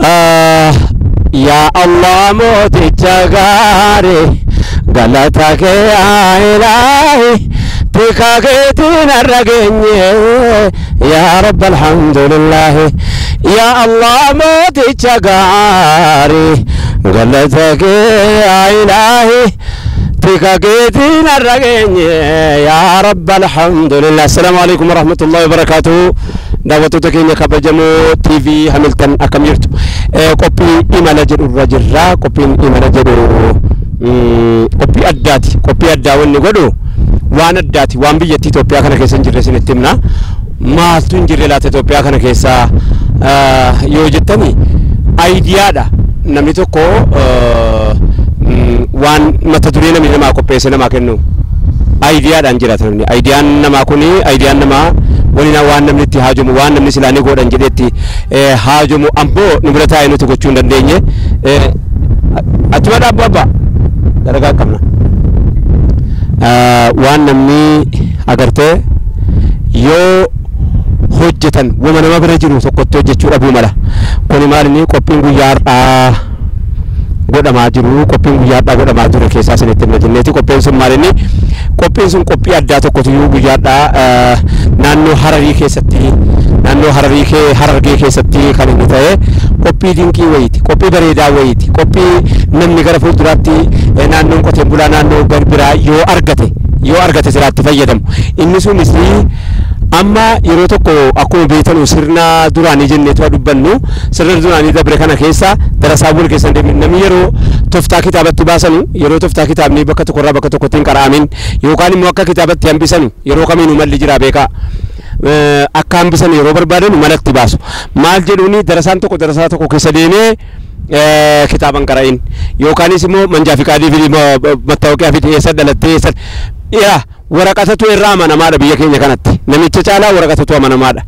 Yaa Allah mooticha gaarii, galata kee yaa ilaahi, tika keetiin har'a geenye, yaa Rabbi alhamdulillahi. Yaa Allah mooticha gaarii, galata kee yaa ilaahi, tika keetiin har'a geenye, yaa Rabbi alhamdulillah. Assalaamu alaikum warahmatullahi wabarakaatuh. Daawwattoota keenya kabajamoo TV Hamilton, akkam jirtu? Qophii imala jedhu irra jirra. Qophiin imala jedhu qophii addaati. Qophii addaa wanni godhu waan addaati. Waan biyyattii Itoophiyaa kana keessa hin jirre isinitti himna. Maaltu hin jirre laata Itoophiyaa kana keessa yoo jettani, ideadha. Namni tokko waan mata duree namni namaa qopheesse namaa kennu ideadhaan jiraata namni. Ideaan namaa kuni, ideaan namaa wani waan namni itti haajomu, waan namni silaa ni godhan jedhetti haajomu, ammoo nu bira taa'ee nuti gochuu hin dandeenye. Achuma dhaabbu abbaa dalagaa qabna. Waan namni agartee yoo hojjetan wama nama bira jiru tokkotti hojjechuu dhabuu mala. Kuni maal inni qophiin guyyaa har'aa godhamaa jiru, qophiin guyyaa har'aa godhamaa ture keessaa isinitti himna jenneeti. Qophiin sun maal inni? Qophiin sun qophii addaa tokkotu iyyuu guyyaa har'aa naannoo Hararii keessatti, naannoo Hararii kee Harargee keessatti kan inni ta'e qophii dinqii wayiiti, qophii bareedaa wayiiti, qophii namni gara fuulduraatti naannoon qoteen bulaa naannoo biraa yoo argate siraatti fayyadamu. Inni sunis amma yeroo tokko akkuma beekanu sirna duraanii jenneetu dubbannu, sirna duraanii dabre kana keessa darasaa wal keessa hin deemin. Namni yeroo toftaa kitaabatti baasanu, yeroo toftaa kitaabni bakka tokkorraa bakka tokkotti hin qara'amin yookaan immoo akka kitaabatti hambisanu, yeroo kamiinuu malli jira beekaa. Akka hambisan yeroo barbaadan malatti baasu. Maal jedhuuni, darasaan tokko darasaa tokko keessa deemee kitaaban qara'in yookaanis immoo manjaa fi qaadii fi mattaawoqiyaa fi eessa dhalattee eessa yaa waraqatatu irraa amanamaadha. Biyya keenya kanatti namicha caalaa waraqatatu amanamaadha.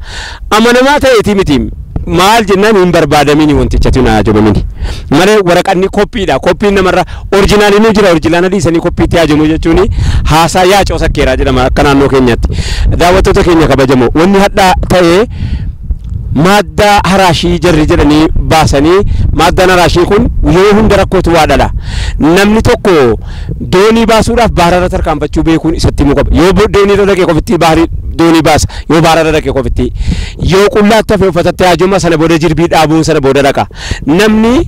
Amanamaa ta'eeti miti, maal jennaan hin barbaadamini, wantichatu na ajajamini malee waraqanni koppiidha. Koppiin namarra originalii ni jira. Originala dhiisanii koppiitti ajajamu jechuun haasaa yaacoo sakkeeraa jedhama akka naannoo keenyaatti. Daawwattoota keenya kabajamoo, wanni hadhaa ta'ee maaddaa haraashii jarri jedhanii baasanii, maaddaan haraashii kun yeroo hunda rakkootu waa dhala. Namni tokko doonii baasuudhaaf bahararra tarkaanfachuu beekuun isatti himuu qaba. Yoo doonii irra dhaqee qofitti baharii doonii baasa, yoo bahararra dhaqee qofitti, yoo qullaatti hafe uffatatti haajoma sana booda jirbii dhaabuun sana booda dhaqa. Namni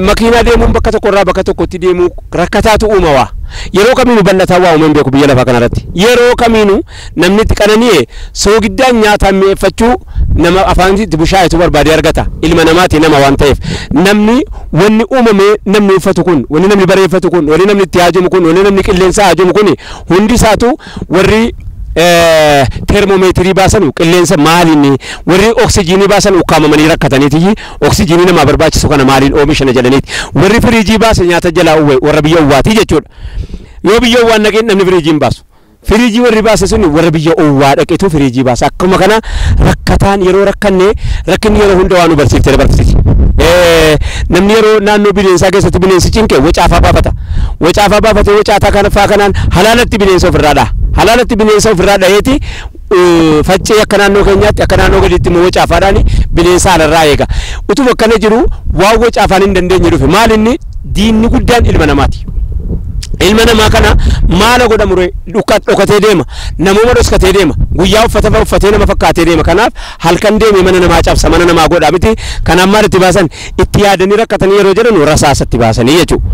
makiinaa deemuun bakka tokkorraa bakka tokkotti deemuu rakkataatu uumawaa. Yeroo kamiinuu bal'ataa waa uuman beeku biyya lafaa kanarratti. Yeroo kamiinuu namni itti qanani'e soogiddaan nyaataan mi'eeffachuu nama afaan itti bushaayetu barbaadee argata. Ilma namaati, nama waan ta'eef. Namni wanni uumame, namni uffatu kun, wanni namni bareeffatu kun, wanni namni itti haajamu kun, wanni namni qilleensa haajamu kun hundi isaatu, warri teermoomeetirii baasanu qilleensa maaliin, warri oksijiinii baasan ukkaamamanii rakkataniiti oksijiinii namaa barbaachisu kana maaliin oomishana jedhaniiti, warri firiijii baase nyaata jalaa uwwe, warra biyya uwwaatii jechuudha. Yoo biyya uwwaan dhaqeen namni firiijii hin baasu. Firiijii warri baase sun warra biyya uwwaa dhaqetu firiijii baasa. Akkuma kana rakkataan yeroo rakkanne, rakkinni yeroo hunda waan nu barsiiftee dabarsiti. Namni yeroo naannoo bineensaa keessatti bineensi cinqe wacaafaa baafata. Wacaafaa baafatee wacaataa kana faa kanaan halaalatti bineensa ofirraa dhaha. Halaalatti bineensa ofirraa dhaheeti faccee akka naannoo keenyaatti, akka naannoo gadiitti immoo wacaafaadhaan bineensa alarraa eega. Utuma akkana jiru waan wacaafaan hin dandeenye dhufe. Maal inni? Diinni guddaan ilma namaati. Ilma namaa kana maala godhamu, dhokatee deema, namuma dhoskatee deema, guyyaa uffata uffatee nama fakkaatee deema. Kanaaf halkan deeme mana namaa cabsa, mana namaa godha miti. Kanaaf maal itti baasan? Itti yaadanii rakkatanii yeroo jedhan rasaasatti baasanii jechuudha.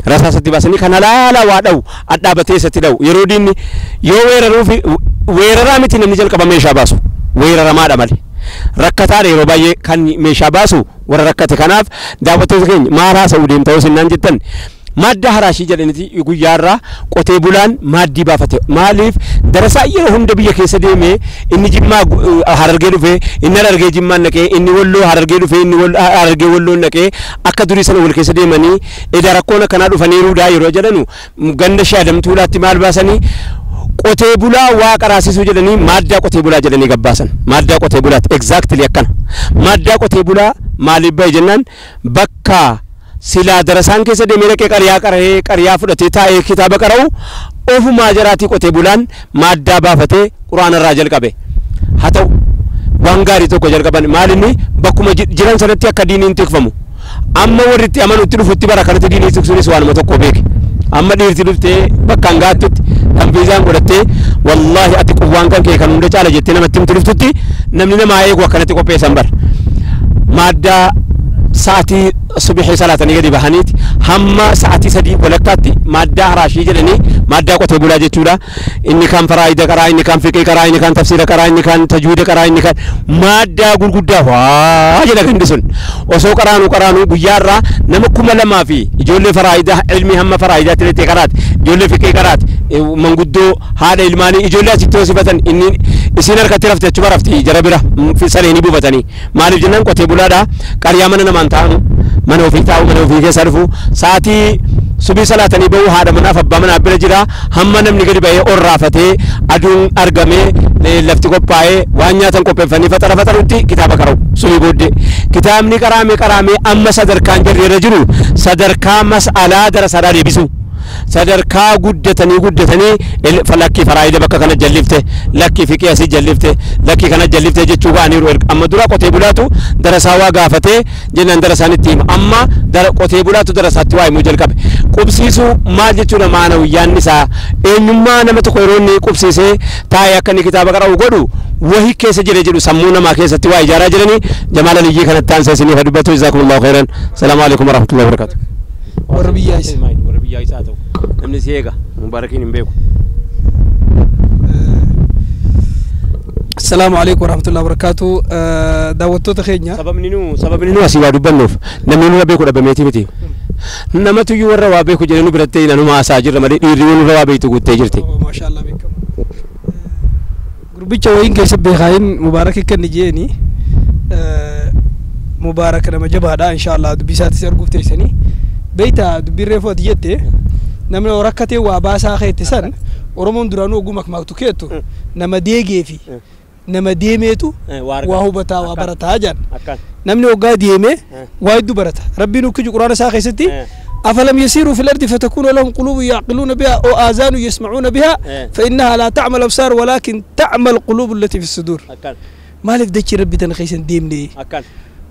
Rasaasatti baasanii kan halaala waa dha'u dhadhaabatee isatti dha'u. Yeroo diinni yoo weeraruuf, weeraraa miti namni jalqaba meeshaa baasu, weeraramaadha malee. Rakkataadha yeroo baay'ee kan meeshaa baasu warra rakkate. Kanaaf daawwattoota keenya, maal haasa'uu deemta yoo sinnaan jettan, madda haraashii jedhaniiti guyyaarraa qotee bulaan maaddii baafate. Maaliif darasaa yeroo hunda biyya keessa deemee, inni Jimmaa Harargee dhufee, inni Harargee Jimmaan naqee, inni Walloo Harargee dhufee, inni Harargee Walloon naqee, akka durii sana wal keessa deemanii edaa rakkoon akkanaa dhufaniiruudha yeroo jedhanu, ganda shaadamtuudhaatti maal baasanii, qotee bulaa waa qaraasisuu jedhanii maaddaa qotee bulaa jedhanii gabbaasan. Maaddaa qotee bulaati exactly akkana. Maaddaa qotee bulaa maaliif bahe jennaan, bakka silaa darasaan keessa deemee dhaqee qariyaa qara'ee, qariyaa fudhatee taa'ee kitaaba qara'u, ofumaa jaraatii qotee bulaan maaddaa baafatee quraana irraa jalqabe. Haa ta'u, waan gaarii tokko jalqaban. Maal inni, bakkuma jiran sanatti akka diiniin tikfamu. Amma warri itti amanutti dhufutti bara kanatti diinii tiksuunis waanuma tokko beeke. Amma dhiirti dhuftee bakka hangaattutti dhambiisaan godhattee wallaahi ati quwwaan kan kee kan hunda caala jettee namatti himtu dhuftutti namni namaa eegu akkanatti qopheessan bara. Maaddaa sa'atii subixii salaatanii gadi bahaniiti hamma sa'atii 3 walakkaatti maaddaa haraashii jedhanii maaddaa qotee bulaa jechuudha. Inni kaan faraayida qaraa, inni kaan fiqee qaraa, inni kaan tafsiira qaraa, inni kaan tajwiida qaraa, inni kaan maaddaa gurguddaa waa jedha gandi sun. Osoo qaraanuu guyyaarraa nama 2000 fi ijoollee faraayidaa ilmi hamma faraayidaatti lettee qaraati, ijoollee fiqee qaraati, manguddoo haadha ilmaanii ijoollee asitti hoosifatan inni isiin harkatti rafte achuma rafti jara bira saleenii buufatanii. Maaliif jennaan qotee bulaadha qaryaa mana namaan taa'u mana ofii taa'u mana ofii keessa dhufu sa'atii subii salaatanii bahu haadha manaaf abbaa manaa bira jira hamma namni gadi ba'ee orraafatee aduun argamee lafti qophaa'ee waan nyaatan qopheeffanii faxara faxarutti kitaaba qara'u subii booddee kitaabni qaraamee amma sadarkaan jarri irra jiru sadarkaa mas'alaa darasaadhaa deebisu. Sadarkaa guddatanii lakkii faraayida bakka kana jallifte lakkii fiqee asii jallifte lakkii kana jallifte jechuu ba'aniiru. Amma dura qotee bulaatu darasaa waa gaafatee jennaan darasaan itti hima. Amma qotee bulaatu darasaatti waa himuu jalqabe. Qubsiisuu maal jechuudha maanawiyyaan isaa eenyummaa nama tokko yeroo inni qubsiisee taa'ee akka inni kitaaba qara'u godhu wahi keessa jira jedhu sammuu namaa keessatti waa ijaaraa jiranii. Jamaal Aliyyii kanatti aansee isiniif haa dubbatu. Jazaakumullahu khairan. Salaamu alaikum warahmatullahi wabarakatuh. Warra biyyaa isa. Warra biyyaa isaa ta'u. Namni si eega. Mubaarakiin hin beeku. Assalaamu alaikum warahmatullahi wabarakatuh. Daawwattoota keenya. Sababni nu asii waa dubbannuuf namni nurra beeku dhabameeti miti. Namatu iyyuu warra waa beeku jedhee nu biratti nanuma haasaa jirra malee dhiirri nurra waa beektu guuttee jirti. Maashaallah beekamu. Gurbicha wayiin keessa beekaayin Mubaarak kenni jeeni. Mubaarak nama jabaadha inshaallah dubbii isaatis arguuf teessanii. Beeyta dubbiin reefu ati jette namni rakkatee waa baasaa keette san Oromoon duraanuu oguu makmaaktu keettu nama deegee fi nama deemeetu waa hubataa waa barataa jedhan. Namni hoggaa deemee waa hedduu barata. Rabbiin ukkiju quraana isaa keessatti أفلم يسيروا في الأرض فتكون لهم قلوب يعقلون بها أو آذان يسمعون بها فإنها لا تعمى الأبصار ولكن تعمى القلوب التي في الصدور. مالف دتشي ربي تنخيسن ديمني.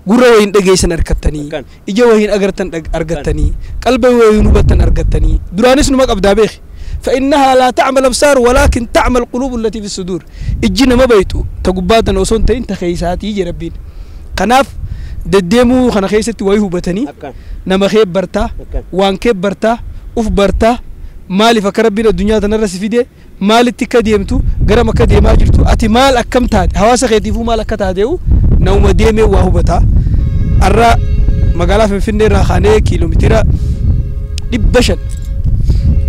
Gurra wayiin dhageessan argattanii, ija wayiin agartan argattanii, qalba wayiin hubattan argattanii, duraanis numa qabdaa beeki. فإنها لا تعمى الأبصار ولكن تعمى القلوب التي في الصدور. Ijji nama baytu ta gubbaatan osoo hin ta'in ta keeysaatii je Rabbiin. Kanaaf deddeemuu kana keessatti wayii hubatanii nama kee bartaa, waan kee bartaa, uf bartaa, maaliif akka Rabbiin addunyaa tanarra si fide, maalitti akka deemtu, garam akka deemaa jirtu, ati maal akkam taate, hawaasa keetiifuu maal akka taateewu nama deemee waa hubataa. Har'a magaalaa Finfinnee irraa kaanee kiiloomeetira 500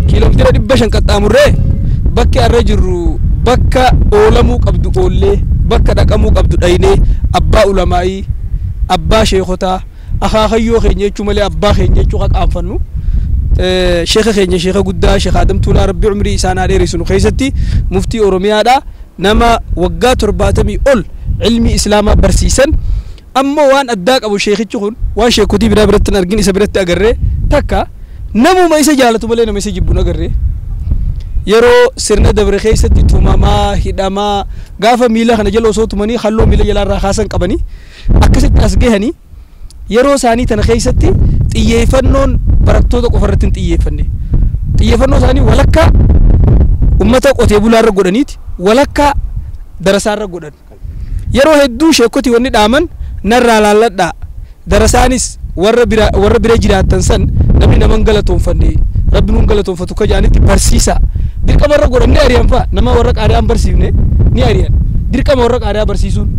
kiiloomeetira 500 qaxxaamurree bakki har'a jirru bakka oolamuu qabdu oollee bakka dhaqamuu qabdu dhaynee abbaa ulamaa'ii abbaa sheekotaa akaakayyoo keenya jechuu malee abbaa keenya jechuu qaqaanfannu sheeka keenya sheeka guddaa Sheekh Adam Tuulaa Rabbi umrii isaan haa dheeressu nu keessatti muftii Oromiyaadha nama waggaa 70 ol ilmi islaamaa barsiisan. Ammoo waan addaa qabu sheekichi kun waan sheekotii biraa biratti hin argin isa biratti agarree takka namuma isa jaalatu malee nama isa jibbu hin agarree. Yeroo sirna dabre keessatti tumamaa hidhamaa gaafa miila kana jala osoo tumanii halluu miila jalaarraa kaasan qabanii akkasitti as gahanii yeroo isaanii tana keessatti xiyyeeffannoon barattoota qofa irratti hin xiyyeeffanne. Xiyyeeffannoo isaanii walakkaa uummata qotee bulaarra godhaniiti walakkaa darasaarra godhan. Yeroo hedduu sheekotii wanni dhaaman narraa laalladhaa darasaanis warra bira jiraatan san namni nama hin galatoonfanne rabbi nuun galatoonfatu akka jedhanitti barsiisa. Dirqama warra godhan ni ari'an fa'a nama warra qaari'aan barsiifne ni ari'an. Dirqama warra qaari'aa barsiisuun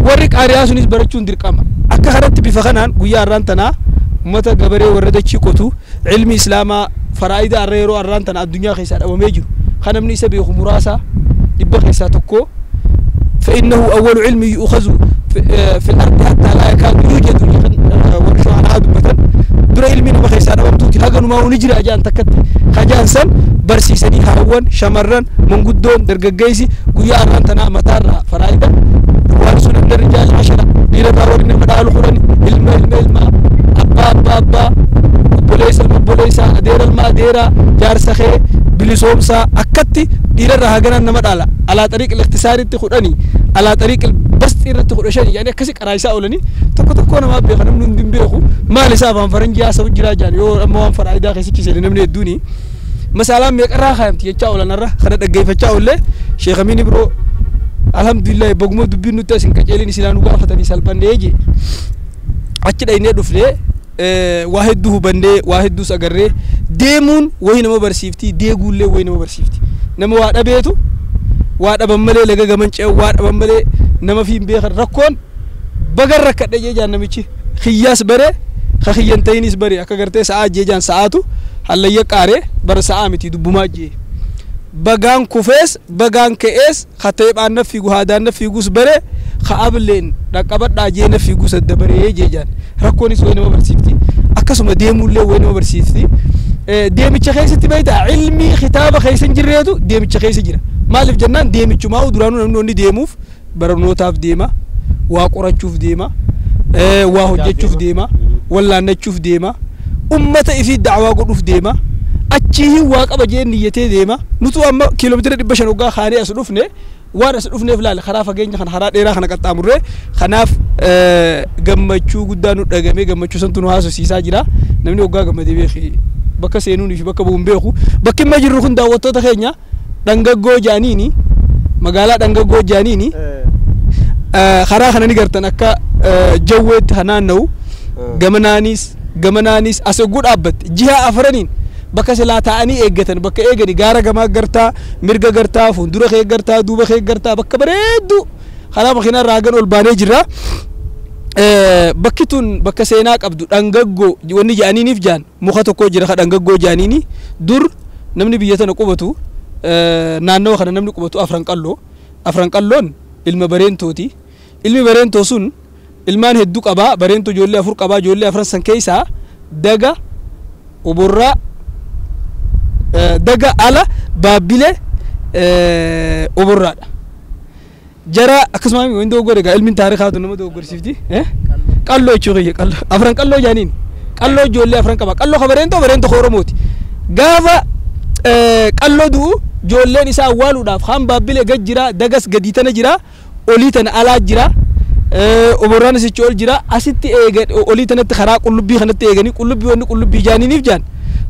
warri qaari'aa sunis barachuun dirqama. Akka kanatti bifa kanaan guyyaa har'aan tanaa uummata gabaree warra dachii qotu ilmi islaamaa faraayida har'a yeroo har'aan tana addunyaa keessaa dhabamee jiru kan namni isa beeku muraasa 100 keessaa tokko. فإنه أول علم يؤخذ في الأرض حتى لا يكاد يوجد ورشوا على هذا مثلا در علمي ما خيسان ومتوتي هذا ما ونجري أجان تكت خجان سن برسيسني هاون شمرن من قدوم درجيسي قيا أرانتنا مطار فرايدا وارسون من الرجال 10 ديرة دارين مدار القرآن علم علم علم أبا أبا أبا بوليس البوليس دير الماء ديرة جار سخي بلسومسا أكتي ديرة رهاجنا نمد على طريق الاختصار التخرني على طريق البسط التخرشاني يعني كسك رايسا أولني تكو تكو أنا ما بيخ أنا من دين بيخو ما Maal isaa afaan faranjii haasa'u jira jaan yoo amma waan faraayidaa keessatti seene namni hedduuni. Masaalaan meeqarraa kaayamti jechaa oolanarra kana dhaggeeffachaa oollee Sheekh Amiin Ibroo alhamdulillah baguma dubbiin nutti asin qaceelin isinaa nu gaafatanii salphannee jee. Achi dhaynee dhufnee waa hedduu hubannee waa hedduus agarree deemuun wayi nama barsiifti deeguullee wayi nama barsiifti. Nama waa dhabeetu waa dhaban malee laga gaman ce'u waa dhaban malee nama fi hin beekan rakkoon bagan rakkadhe jee jaan namichi xiyyaas bare ka xiyyan ta'inis bare akka gartee sa'aa jee jaan sa'aatu hallayya qaaree bara sa'aa miti dubbumaa jee. Bagaan kufees bagaan ka'ees ka teephaan na fiigu haadaan na fiigus bare ka ableen dhaqqabadhaa jee na fiigus adda baree jee jaan rakkoonis wayi nama barsiifti akkasuma deemuullee wayi nama barsiifti. Deemicha keessatti beektaa ilmii kitaaba keessa hin jirreetu deemicha keessa jira. Maaliif jennaan deemichumaa duraanuu namni onni deemuuf barnootaaf deema, waa qorachuuf deema, waa hojjechuuf deema, wallaannachuuf deema, ummata ifii da'awaa godhuuf deema, achii waa qaba jee niyyatee deema. Nutu amma kiiloomeetira 500 hoggaa kaanee as dhufne waan as dhufneef laala karaa fageenya kana karaa dheeraa kana qaxxaamurree kanaaf gammachuu guddaa nu dhagame gammachuu santu nu haasofsiisaa jira. Namni hoggaa gammadee beeki bakka seenuunii fi bakka bu'uun beeku. Bakki imma jirru kun daawwattoota keenya dhangaggoo jaaniini magaalaa dhangaggoo jaaniini karaa kana ni gartan akka jawweetti kan naanna'u gamanaanis as ogguu dhaabbatte jiha afraniin bakka silaa taa'anii eeggatan bakka eegani gaara gamaa gartaa mirga gartaa fuuldura kee gartaa duuba kee gartaa bakka bareedduu karaa makiinaa irraa hagan ol baanee jirra. Bakki tun bakka seenaa qabdu dhangaggoo wanni jaaniiniif jaan muka tokko jira ka dhangaggoo jaaniini dur namni biyya tana qubatu naannawa kana namni qubatu afran qalloo afran qalloon ilma bareentooti ilmi bareentoo sun ilmaan hedduu qabaa bareentoo ijoollee afur qabaa ijoollee afran san keessaa daga oborraa daga ala baabbilee oborraadha. Jara akkasuma wanti dogoggore egaa ilmiin taarikaatu nama dogoggorsiifti. Qalloo jechuu kiyya qalloo afran qalloo jaaniin qalloo ijoollee afran qaba qalloo ka bareentoo bareentoo ka Oromooti. Gaafa qalloo du'u ijoolleen isaa awwaaluudhaaf kaan baabbilee gad jira dagas gadii tana jira olii tana alaa jira oborraan asichi ol jira asitti eegan olii tanatti karaa qullubbii kanatti eeganii qullubbii wanni qullubbii jaaniiniif jaan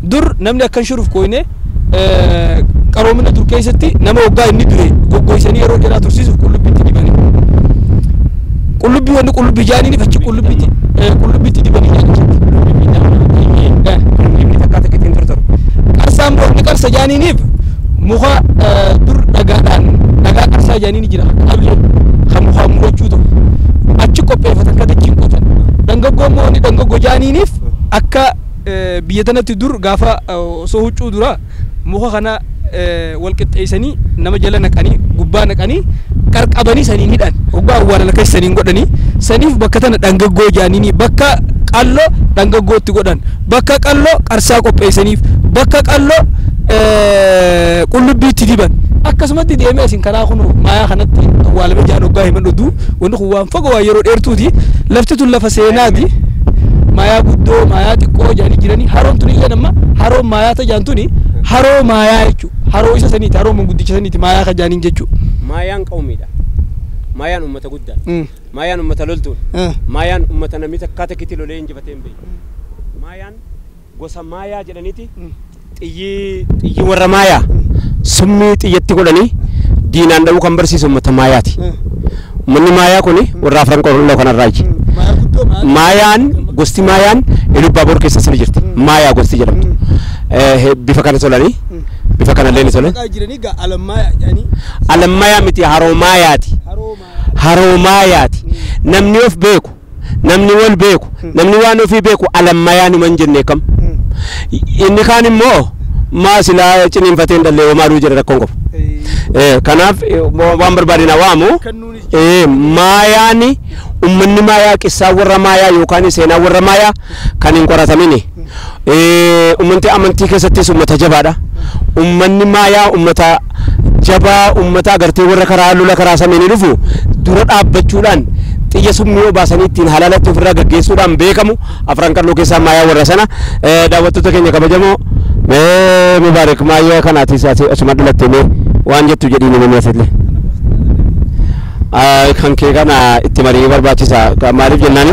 dur namni akkan shuruuf koyne qaroomina dur keessatti nama hoggaa inni dure goggoysanii yeroo dheeraa tursiisuuf qullubbiitti dibanii qullubbii wanni qullubbii jaaniiniif achi qullubbiitti dibanii jaanichitti. Qarsaan boonni qarsa jaaniiniif muka dur dhagaadhaan dhagaa qarsaa jaaniini jira qablee kan mukaa murachuu ta'u achi qopheeffatan kan achiin qotan dhangaggoo immoo wanni dhangaggoo jaaniiniif akka biyya tanatti dur gaafa osoo huccuu dura muka kana wal qixxeessanii nama jala naqanii gubbaa naqanii qarqabanii saniin hidhan hoggaa awwaalan akkas saniin godhanii saniif bakka tana dhangaggoo jaaniini bakka qalloo dhangaggootti godhan bakka qalloo qarsaa qopheessaniif bakka qalloo qullubbiitti diban akkasumatti deemee isin karaa kun maayaa kanatti awwaalame jaan hoggaa himan oduu wanni kun waan fagoo waan yeroo dheertuuti lafti tun lafa seenaati maayaa guddoo maayaa xiqqoo jaanii jiranii haroon tun illee nama haroo maayaa tajaan tuni haroo maayaa jechuudha haroo isa saniiti haroo manguddicha saniiti maayaa ka jaaniin jechuudha. Maayaan qawmiidha. Maayaan uummata guddaa. Maayaan uummata loltuudha. Maayaan uummata namni takkaa takkitti lolee injifatee hin beeku. Maayaan gosa maayaa jedhaniiti xiyyi warra maayaa summii xiyyatti godhanii diinaan dha'uu kan barsiisu uummata maayaati. Uummanni maayaa kuni warra afran qalloo kanarraayi. Maayaan gosti maayaan Ilubbaabor keessa sini jirti. Maayaa gosti jedhamtu. Bifa kana tolanii bifa kana illee ni tolan. Alammayaa miti haroo maayaati. Haroo maayaati. Namni of beeku namni wal beeku namni waan ofii beeku alammayaa numa hin jenne kam. Inni kaan immoo maa silaa ciniinfatee hin dhallee maaluu jedha rakkoon qofa. Kanaaf waan barbaadina waamu maayaani uummanni maayaa qissaa warra maayaa yookaan seenaa warra maayaa kan hin qoratamini. Uummanni amantii keessattis uummata jabaadha. Uummanni maayaa uummata jabaa uummata agartee warra karaa lola karaa samiin dhufu dura dhaabbachuudhaan xiyya summii obaasanii ittiin halaalatti ofirraa gaggeessuudhaan beekamu afran qalloo keessaa maayaa warra sana daawwattoota keenya kabajamoo Mubaarak maayaa kanaatis asuma dhalatte mee waan jettu jedhiin namni asillee. Kan kee kana itti marii barbaachisa maaliif jennaani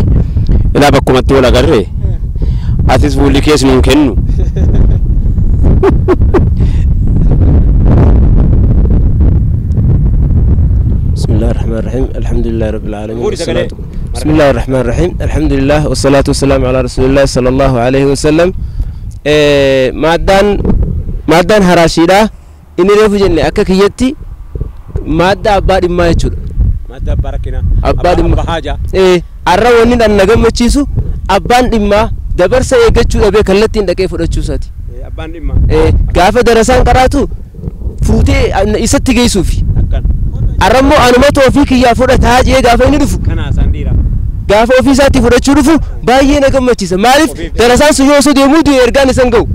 ilaa bakkumatti wal agarree Atis fuulli kees nuun kennu. بسم الله الرحمن الرحيم الحمد لله رب العالمين والصلاة بسم الله الرحمن الرحيم الحمد لله والصلاة والسلام على رسول الله صلى الله عليه وسلم. مادان هراشيدا إني رفو جنة أكا كيتي مادة أبا دمّا يچود مادة أبا ركنا أبا دمّا حاجة أرى ونين أن نغم چيسو أبان دمّا دبرسا يگچو دبي كلتين دكي فدچو ساتي أبان دمّا غافة درسان قراتو فوتي إسات گيسوفي Arrammoo anumatu ofii kiyyaa fudhataa jee gaafa inni dhufu. Kana isaan dhiira. Gaafa ofii isaatti fudhachuu dhufu baay'ee na gammachiisa. Maaliif darasaan sun yoo osoo deemuu du'e ergaan isan ga'u.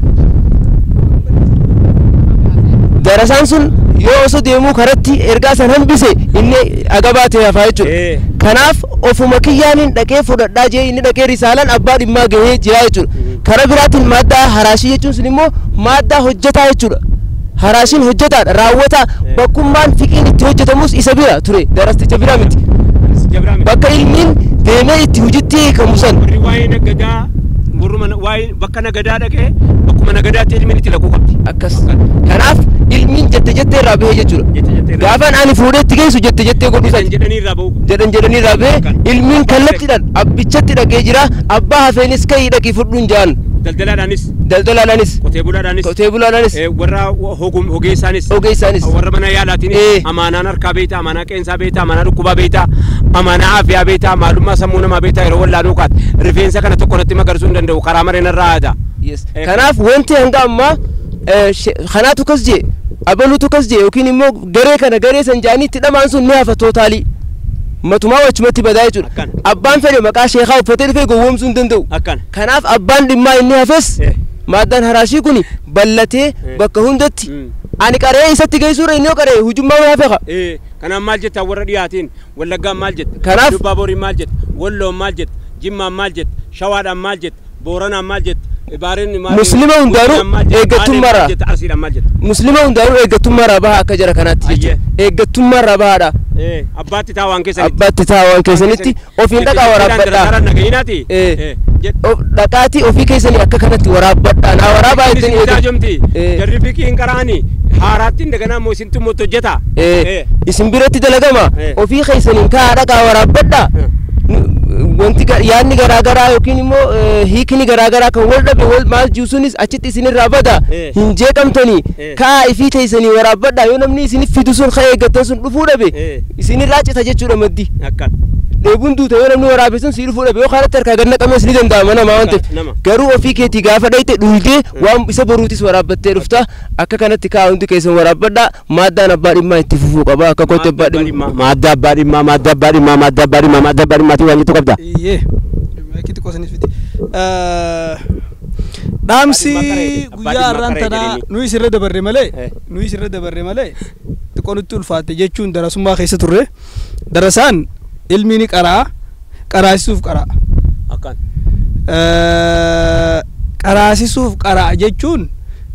Darasaan sun yoo osoo deemuu karatti ergaa san hambise inni agabaa ta'e hafaa jechuudha. Kanaaf ofuma kiyyaaniin dhaqee fudhadhaa jee inni dhaqee risaalaan abbaa dhimmaa gahee jira jechuudha. Karaa biraatiin maaddaa haraashii jechuun sun immoo maaddaa hojjetaa jechuudha. Haraashiin hojjetaadha raawwataa bakkummaan fiqiin itti hojjetamus isa bira ture darasticha bira miti. Bakka ilmiin deemee itti hojitti hiikamu san. Warri waa'ee nagadaa warruma waa'ee bakka nagadaa dhaqee bakkuma nagadaatti ilmiin itti laquu qabdi. Akkas. Kanaaf ilmiin jette jettee irraa bahee jechuudha. Gaafaan ani fuudhee itti geessu jette jettee godhu san. Jedhanii irraa bahu. Jedhan jedhanii irraa bahee ilmiin kallattiidhaan abbichatti dhaqee jira abbaa hafeenis ka'ii dhaqii fudhuun ja'an. Daldalaadhaanis. Daldalaadhaanis. Qotee bulaadhaanis. Qotee bulaadhaanis. Warra ogeessaanis. Ogeessaanis. Warra mana yaalaatiinis. Amaanaan harkaa beektaa, amaanaa qeensaa beektaa, amaanaa dhukkubaa beektaa, amaanaa aafiyaa beektaa, maalummaa sammuu namaa beektaa yeroo wallaanuu kaate. Rifeensa kana tokko natti magarsuu hin danda'u karaa mareen irraa haata. Kanaaf wanti hanga ammaa kanaatu kas jee abaluutu kas jee yookiin immoo garee kana garee san jaanii itti dhamaan sun ni hafa tootaalii. Matumaa wachumatti badaa jechuudha. Abbaan fedhe maqaa sheekaa uffatee dhufee gowwoomsuu hin danda'u. Kanaaf abbaan dhimmaa inni hafes maaddaan haraashii kun ballatee bakka hundatti ani qaree isatti geessuudha inni yoo qaree hujummaa waan hafeqa. Kanaaf maal jetta warra dhiyaatiin Wallaggaan maal jetta? Kanaaf Dubbaaboriin maal jetta? Walloon maal jetta? Jimmaan maal jetta? Shawaadhaan maal jetta? Booranaan maal jetta? Muslima hundaanuu eeggattummaarraa Muslima hundaanuu eeggattummaarraa baha akka jara kanaatti jechuudha. Eeggattummaarraa bahaadha. Abbaatti taa'aa waan keessanitti. Abbaatti taa'aa waan keessanitti ofiin dhaqaa waraabbadhaa. Dhaqaatii ofii keessanii akka kanatti waraabbadhaa. Naa waraabaa jettanii eeggattu. Jarri fiqiin qaraani haaraatti daganaa immoo isintu immoo hojjeta. Isin biratti dalagama ofii keessaniin kaa'aa dhaqaa waraabbadhaa. Wanti yaadni garaagaraa yookiin immoo hiikni garaagaraa kan wal dhabe wal maal jiru sunis achitti isinirraa bada hin jeeqamtanii kaa'aa ifii teessanii waraabbadhaa yoo namni isinif fidu sun ka'ee eeggattan sun dhufuu dhabe isinirraa cita jechuudha maddi. Dheebuun duuta yoo namni waraabe sun sii dhufuu dhabe yoo kanatti harkaa gad naqames ni danda'ama nama waan ta'eef garuu ofii keetii gaafa dhayite dhuydee waan isa boruutis waraabbattee dhufta akka kanatti kaa'aa hundi keessan waraabbadhaa maaddaan abbaa dhimmaa itti fufuu qaba akka kootti abbaa dhimmaa. Maaddaa abbaa dhimmaa maaddaa abbaa dhimmaa maaddaa abbaa dhimmaa maaddaa abbaa dhimmaatiin waan jettu qabda. Maayikii xiqqoo sanis fiti. Dhaamsi guyyaa har'aan tanaa nuyi sirra dabarre malee nuyi sirra dabarre malee xiqqoo nutti ulfaatte jechuun darasummaa keessa turre darasaan ilmi ni qaraa qaraasisuuf qaraa. Akkaan. Qaraasisuuf qaraa jechuun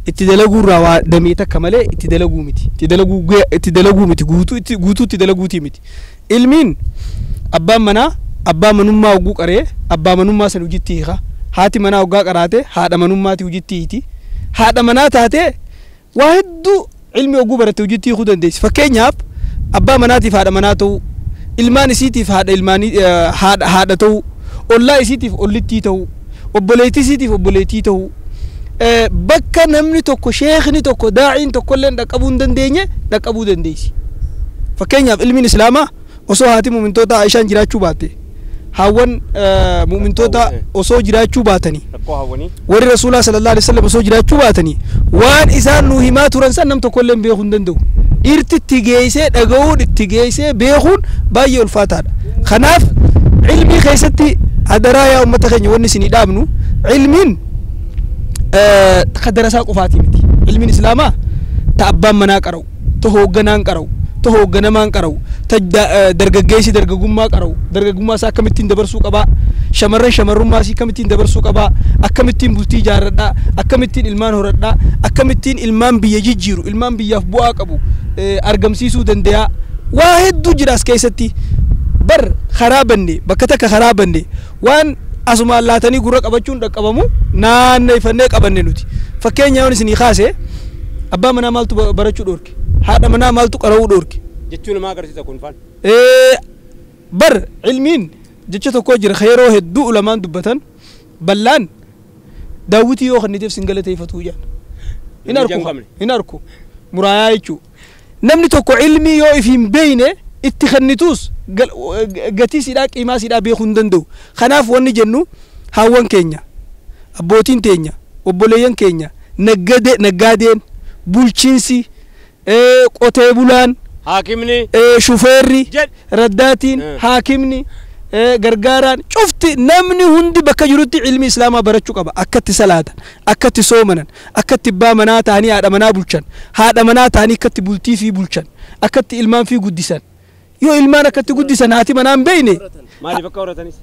itti dalaguurraa waa damee takka malee itti dalaguu miti. Itti dalaguu miti guutuu itti dalaguutii miti. Ilmiin abbaan manaa abbaa manummaa hogguu qaree abbaa manummaa san hojiitti hiika. Haati manaa hoggaa qaraate haadha manummaati hojiitti hiiti. Haadha manaa taatee waa hedduu ilmi hogguu baratte hojiitti hiikuu dandeessi. Fakkeenyaaf abbaa manaatiif haadha manaa ta'uu ilmaan isiitiif haadha ilmaanii haadha ta'uu ollaa isiitiif ollittii ta'uu obboleettii isiitiif obboleettii ta'uu bakka namni tokko sheekni tokko daa'iin tokkollee dhaqqabuu hin dandeenye dhaqqabuu dandeessi. Fakkeenyaaf ilmiin islaamaa osoo haati muummintoota Aishaan jiraachuu baatte hawwan muummintoota osoo jiraachuu baatanii warri rasuulaa sallallahu alaihi wasallam osoo jiraachuu baatanii waan isaan nu himaa turan san nam tokkollee beekuu hin danda'u. Dhiirti itti geessee dhaga'uun itti geessee beekuun baay'ee ulfaataadha. Kanaaf ilmii keessatti adaraa yaa uummata keenya wanni isinii dhaabnu ilmiin ka darasaa qofaatii miti. Ilmiin islaamaa ta abbaan manaa qara'u, ta hoogganaan qara'u, ta hoogganamaan qara'u, ta dargaggeessi dargaggummaa qara'u, dargaggummaa isaa akkamittiin dabarsuu qabaa, shamarran shamarrummaa isii akkamittiin dabarsuu qabaa, akkamittiin bultii ijaarradhaa, akkamittiin ilmaan horadhaa, akkamittiin ilmaan biyya jijjiiru, ilmaan biyyaaf bu'aa qabu argamsiisuu danda'a. Waa hedduu jira as keessatti. Bar karaa banne bakka takka karaa banne waan Asumaan laatanii gurra qabachuun dhaqqabamu naanneeffannee qabanne nuti. Fakkeenya yoon isinii kaase abbaa manaa maaltu barachuu dhoorke? Haadha manaa maaltu qara'uu dhoorke? Jechuun namaa agarsiisa kun faan. Bar ilmiin jecha tokko jira yeroo hedduu ulamaan dubbatan ballaan daawwitii yoo kenniteef sin galateeffatuu jedhan. Hin arku hin arku muraayaa jechuudha. Namni tokko ilmii yoo if hin beekne itti kennituus gatii siidhaa qiimaa siidhaa beekuu hin danda'u. Kanaaf wanni jennu haawwan keenya abbootiin teenya obboleeyyan keenya naggaadeen bulchiinsi qotee bulaan haakimni shufeerri raddaatiin haakimni gargaaraan cufti namni hundi bakka jirutti ilmi islaamaa barachuu qaba. Akkatti salaatan, akkatti soomanan, akkatti abbaa manaa ta'anii haadha manaa bulchan, haadha manaa ta'anii akkatti bultii fi bulchan, akkatti ilmaan fi guddisan. Yoo ilmaan akkatti guddisan haati manaa hin beekne maaliif akka horatanis?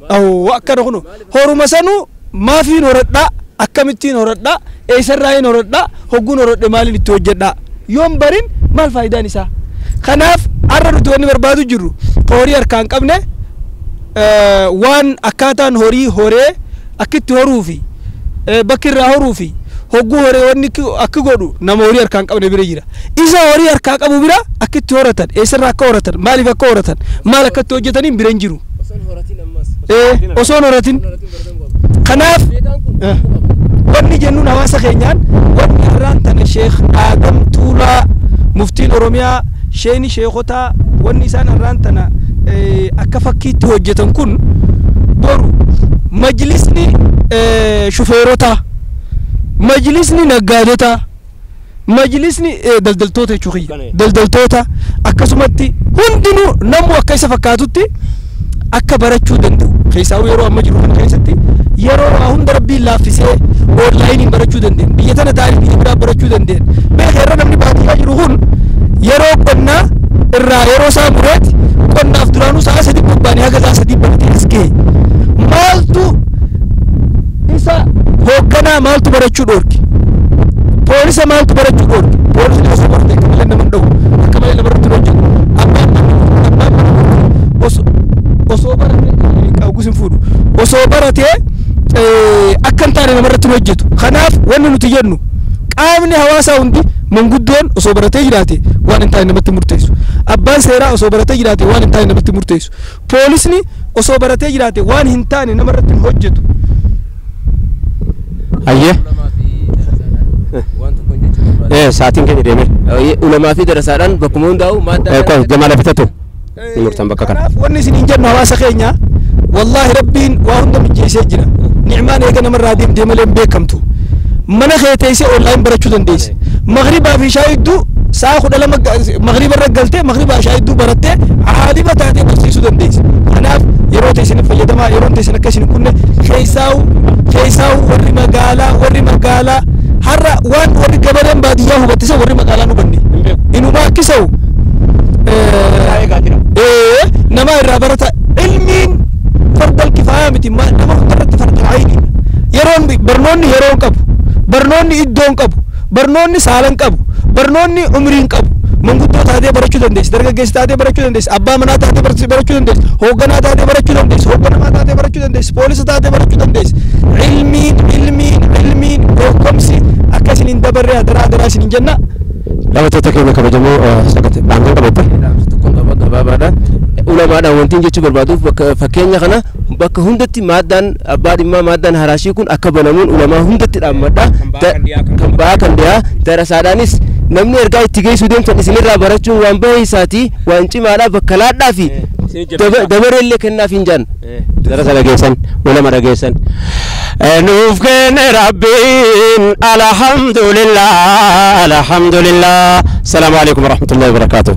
Akkana kunu horuma sanuu maafiin horadhaa, akkamittiin horadhaa, eessarraa hin horadhaa, hogguun horadhe maaliin itti hojjedhaa? Yoon barin maal faayidaan isaa? Kanaaf har'a nuti wanni barbaadu jirru horii harkaa hin qabne waan akkaataan horii horee akkitti horuu fi bakki irraa horuu fi hogguu horee wanni akki godhu nama horii harkaa hin qabne bira jira. Isa horii harkaa qabu bira akkitti horatan, eessarraa akka horatan, maaliif akka horatan, maal akkatti hojjetaniin bira hin jiru. Osoon horatin. Kanaaf wanni jennuun hawaasa keenyaan wanni irraan tana Sheekh Aadam Tuulaa muftiin Oromiyaa sheeni sheekotaa wanni isaan irraan tana akka fakkiitti hojjetan kun boru majlisni shufeerotaa, majlisni naggaadotaa, majlisni daldaltoota jechuu kiyya daldaltoota akkasumatti hundinuu namuu akka isa fakkaatutti akka barachuu danda'u. Keessaa yeroo amma jiru kana keessatti yeroo waa hunda rabbiin laaffisee onlaayiniin barachuu dandeenya. Biyya tana taa'anii biyya biraa barachuu dandeenya. Beeka irra namni baadiyyaa jiru kun yeroo qonnaa irraa yeroo isaa mureeti qonnaaf duraanuu sa'a 3 bobbaanii haga sa'a 3 baratee as gahe. Maaltu isa hoogganaa maaltu barachuu dhoorke? Poolisa maaltu barachuu dhoorke? Poolisni osoo barate akka malee nama hin dhowwu, akka malee nama irratti hin hojjetu. Abbaan mana osoo baratee qawwus hin fuudhu. Osoo baratee akka hin taane namarratti hin hojjetu. Kanaaf wanni nuti jennu qaamni hawaasaa hundi manguddoon osoo baratee jiraate waan hin taane namatti murteessu. Abbaan seeraa osoo baratee jiraate waan hin taane namatti murteessu. Poolisni osoo baratee jiraate waan hin taane namarratti hin hojjetu. Ayyee. Sa'aatiin keenya deemee. Ulamaa fi darasaadhaan bakkuma hundaa'u maaddaa. Jamaala bitatu. Murtan bakka kana. Kanaaf wanni isin hin jennu hawaasa keenya wallaahi rabbiin waa hunda mijeessee jira. Nicmaan eega namarraa deemtee malee hin beekamtu. Mana kee teessee onlaayin barachuu dandeesse. Maghribaa fi ishaa hedduu sa'a 12 maghriba irra galtee maghribaa ishaa hedduu barattee aalima taatee barsiisuu dandeesse. Kanaaf yeroo teessin fayyadamaa yeroo teessin akka isin kunne keessaa'u warri magaalaa har'a waan warri gabareen baadiyyaa hubattisa warri magaalaa hubanne. Inuma akkisa'u nama irraa barata ilmiin fardal kifaaya miti nama hundarratti fardal ayni. Yeroon barnoonni yeroo hin qabu, barnoonni iddoo hin qabu, barnoonni saala hin qabu, barnoonni umrii hin qabu. Manguddoo taatee barachuu dandeessi, dargaggeessa taatee barachuu dandeessi, abbaa manaa taatee barachuu dandeessi, hoogganaa taatee barachuu dandeessi, hoogganamaa taatee barachuu dandeessi, poolisa taatee barachuu dandeessi. Ilmiin ilmiin ilmiin beekumsi akka isin hin dabarre adaraa adaraa isin hin jenna. Daawwattoota keenya kabajamoo sagantaa baankiin qabatte. Gabaabaadha. Ulamaadhaan wanti jechuu barbaaduuf fakkeenya kana bakka hundatti maaddaan abbaa dhimmaa maaddaan haraashii kun akka banamuun ulamaa hundatti dhaammadha. Kan ba'aa kan dhiyaa darasaadhaanis namni ergaa itti geessuu deemtan isinirraa barachuun waan bahee isaati waan cimaadha bakka laadhaa fi dabareellee kennaaf hin jaan. Darasa dhageessan ulama dhageessan. Nuuf kenne rabbiin alhamdulillah alhamdulillah. Salaamu alaikum warahmatullahi wabarakaatuh.